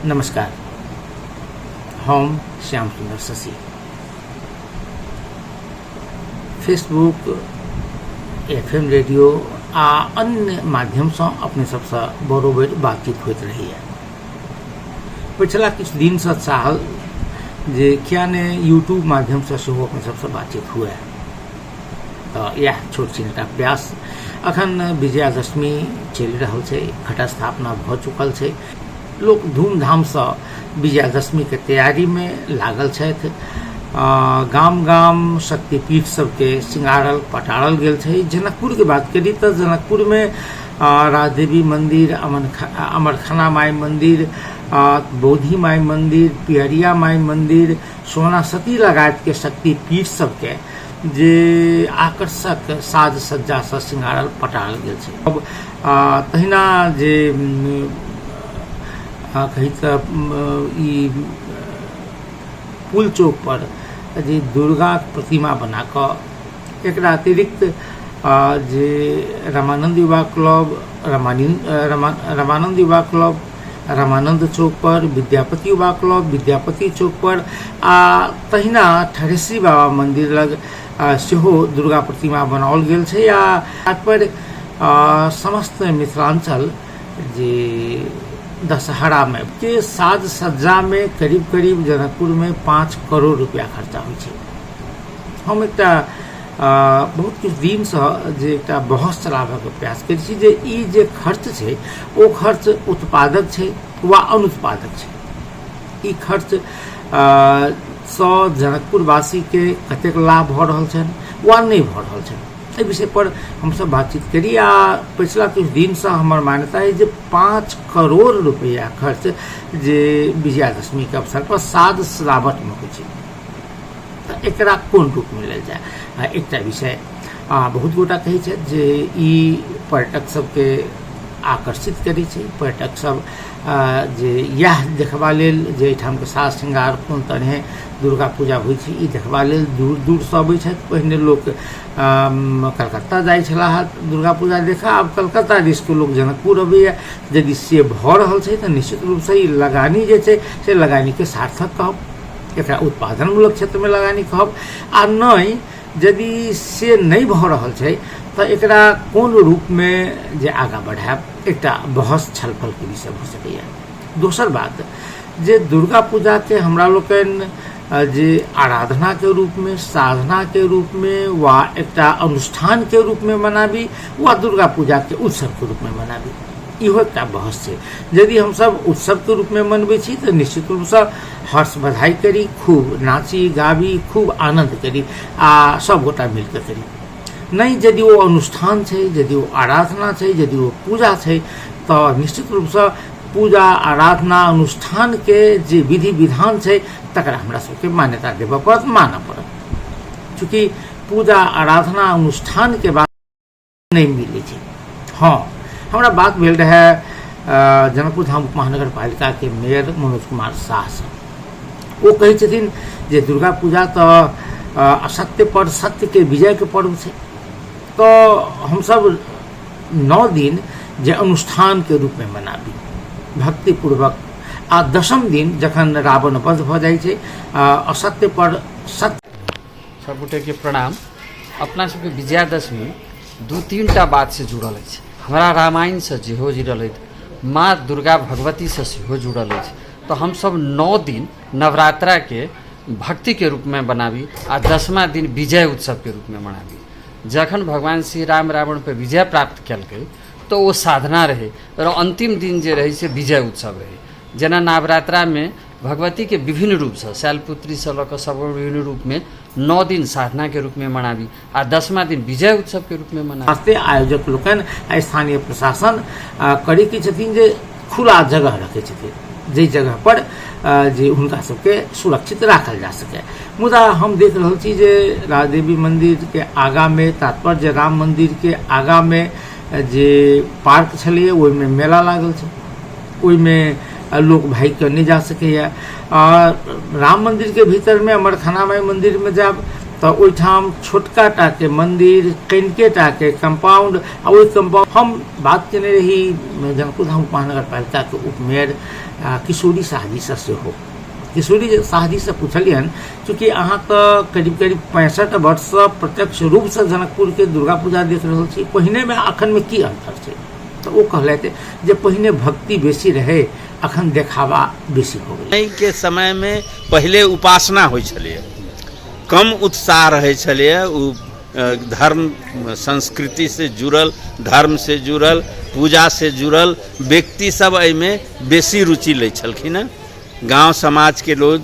नमस्कार, हम श्याम सुंदर Shashi. Facebook, FM radio आ अन्य माध्यमसँ अपने सबसँ बरोबरि बातचीत होइत रहैए। पछिला किछु दिनसँ चाहल जे किया ने यूट्यूब माध्यमसँ सेहो अपने सबसँ बातचीत हुए, तऽ इएह छोट छिन एकटा प्रयास। अखन विजयादशमी चलि रहल छै, घटस्थापना भऽ चुकल छै, लोक धूमधामसँ विजयादशमीके तैयारीमे लागल छथि। गाम गाम शक्तिपीठ सबके सिंगारल पटारल गेल छै। जनकपुरके बात करी तऽ जनकपुरमे राजदेवी मन्दिर, अमरखाना माइ मन्दिर, बौद्धि माइ मन्दिर, पियरिया माइ मन्दिर, सोना सती लगायतके शक्तिपीठ सबके जे आकर्षक साज सज्जासँ सिंगारल पटारल गेल छै। अब तहिना जे कही तऽ ई पुल चौक पर जे दुर्गाक प्रतिमा बना कऽ, एकरा अतिरिक्त जे रामानन्द युवा क्लब, रामानन्द युवा क्लब रामानन्द चौक पर, विद्यापति युवा क्लब विद्यापति चौक पर, आ तहिना ठरेश्वरी बाबा मन्दिर लग सेहो दुर्गा प्रतिमा बनाओल गेल छै। आ तात्पर्य समस्त मिथिलाञ्चल जे दशहरामे के साज सज्जामे करीब करीब जनकपुरमे 5 करोड़ रुपया खर्चा होइ छै। हम एकटा बहुत किछु दिनसँ जे एकटा बहस चलाबयके प्रयास करै छी जे ई जे खर्च छै ओ खर्च उत्पादक छै वा अनुत्पादक छै। ई खर्च सँ जनकपुरवासीके कतेक लाभ भऽ रहल छनि वा नहि भऽ रहल छनि, एहि विषयपर हमसभ बातचीत करी। आ पछिला किछु दिनसँ हमर मान्यता अछि जे 5 करोड़ रुपैआ खर्च जे विजयादशमीके अवसरपर साज सजावटमे होइ छै, तऽ एकरा कोन रूपमे लेल जाय, एकटा विषय। आ बहुत गोटा कहै छथि जे ई पर्यटक सबके आकर्षित करै छै, पर्यटक सब जे इएह देखबा लेल जे एहिठामके साज श्रृंगार कोन तरहे दुर्गा पूजा होइ छै, ई देखबा लेल दूर दूरसँ अबै छथि। पहिने लोक कलकत्ता जाइ छलाह दुर्गा पूजा देखऽ, आब कलकत्ता दिसके लोक जनकपुर अबैए। यदि से भऽ रहल छै तऽ निश्चित रूपसँ ई लगानी जे छै से लगानीके सार्थक कहब, एकरा उत्पादनमूलक क्षेत्रमे लगानी कहब। आ नहि यदि से नहि भऽ रहल छै तऽ एकरा कोन रूपमे जे आगाँ बढ़ायब, एकटा बहस छलफलके विषय भऽ सकैए। दोसर बात जे दुर्गा पूजाके हमरा लोकनि जे आराधनाके रूपमे, साधनाके रूपमे वा एकटा अनुष्ठानके रूपमे मनाबी वा दुर्गा पूजाके उत्सवके रूपमे मनाबी, इहो एकटा बहस छै। यदि हमसभ उत्सवके रूपमे मनबै छी तऽ निश्चित रूपसँ हर्ष बधाई करी, खूब नाची गाबी, खूब आनन्द करी आ सभगोटा मिलके करी। नहि यदि ओ अनुष्ठान छै, यदि ओ आराधना छै, यदि ओ पूजा छै तऽ निश्चित रूपसँ पूजा आराधना अनुष्ठानके जे विधि विधान छै तकरा हमरा सबके मान्यता देबऽ पड़त, मानऽ पड़त। चूँकि पूजा आराधना अनुष्ठानके बाद नहि मिलै छै। हँ, हमरा बात भेल रहए जनकपुर धाम उपमहानगर पालिकाके मेयर मनोज कुमार साहसँ। ओ कहै छथिन जे दुर्गा पूजा तऽ असत्य पर सत्यके विजयके पर्व छै, तऽ हमसभ 9 दिन जे अनुष्ठानके रूपमे मनाबी भक्तिपूर्वक, आ दशम दिन जखन रावण वध भऽ जाइ छै, असत्य पर सत्य। सबगोटेके प्रणाम। अपना सबके विजयादशमी 2-3 टा बातसँ जुड़ल अछि। हमरा रामायणसँ सेहो जुड़ल अछि, माँ दुर्गा भगवतीसँ सेहो जुड़ल अछि। तऽ हमसब 9 दिन नवरात्राके भक्तिके रूपमे बनाबी आ 10मा दिन विजय उत्सवके रूपमे मनाबी। जखन भगवान श्री राम रावणपर विजय प्राप्त केलकै तऽ ओ साधना रहै, र अन्तिम दिन जे रहै से विजय उत्सव रहै। जेना नवरात्रामे भगवतीके विभिन्न रूपसँ शैलपुत्रीसँ लऽ कऽ सब विभिन्न रूपमे 9 दिन साधनाके रूपमे मनाबी आ 10मा दिन विजय उत्सवके रूपमे मनाबी। वास्ते आयोजक लोकनि आ स्थानीय प्रशासन करै की छथिन जे खुला जगह रखै छथिन, जाहि जगह पर जे हुनका सबके सुरक्षित राखल जा सकै। मुदा हम देख रहल छी जे राजदेवी मन्दिरके आगाँमे, तात्पर्य जे राम मन्दिरके आगाँमे जे पार्क छलैए ओहिमे मेला लागल छै, ओहिमे लोक भागिके नहि जा सकैए। आ राम मन्दिरके भीतरमे अमरखाना माइ मन्दिरमे जायब तऽ ओहिठाम छोटका टाके मन्दिर, कनिके टाके कम्पाउंड आ ओहि कम्पाउंड हम बात केने रही जनकपुर धाम उपमहानगरपालिकाके उपमेयर किशोरी शाहजीसँ सेहो। किशोरी शाहजीसँ पुछलियनि, चूँकि अहाँ तऽ करीब करीब 65 वर्षसँ प्रत्यक्ष रूपसँ जनकपुरके दुर्गा पूजा देख रहल छी, पहिनेमे आ अखनमे की अन्तर छै? तऽ ओ कहलथि जे पहिने भक्ति बेसी रहै, अखन देखावा बेसी भऽ गेलै। के समयमे पहिले उपासना होइ छलैए, कम उत्साह रहै छलैए। ओ धर्म संस्कृतिसँ जुड़ल, धर्मसँ जुड़ल, पूजासँ जुड़ल व्यक्ति सब एहिमे बेसी रुचि लै छलखिन हेँ। गाँव समाजके लोग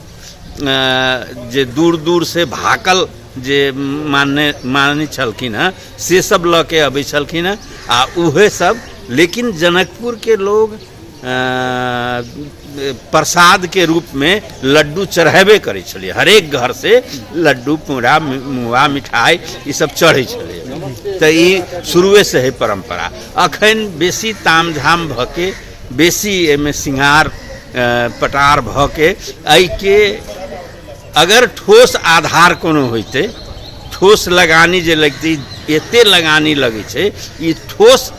जे दूर दूरसँ भाकल जे मानै छलखिन हेँ से सब लऽ के अबै छलखिन हेँ आ उहे सब। लेकिन जनकपुरके लोग प्रसादके रूपमे लड्डू चढ़ेबे करै छलै। हरेक घरसँ लड्डू, पूड़ा, मुआ, मिठाइ ई सब चढ़ै छलै। तऽ ई शुरुएसँ है परम्परा। अखन बेसी तामझाम भऽ के, बेसी एहिमे सिंगार पटार भऽ के, एहिके अगर ठोस आधार कोनो होइतै, ठोस लगानी जे लगतै, एते लगानी लगै छै, ई ठोस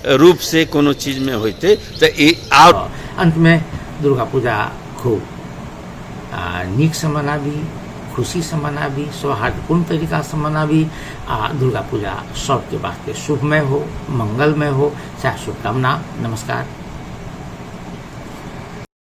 रूप से कोनो चीजमे होइतै तऽ ई आओर। अंतमे दुर्गा पूजा खूब नीकसँ मनाबी, खुशीसँ मनाबी, सौहार्दपूर्ण तरीकासँ मनाबी आ दुर्गा पूजा सबके वास्ते शुभमय हो, मंगलमय हो, सएह शुभकामना। नमस्कार।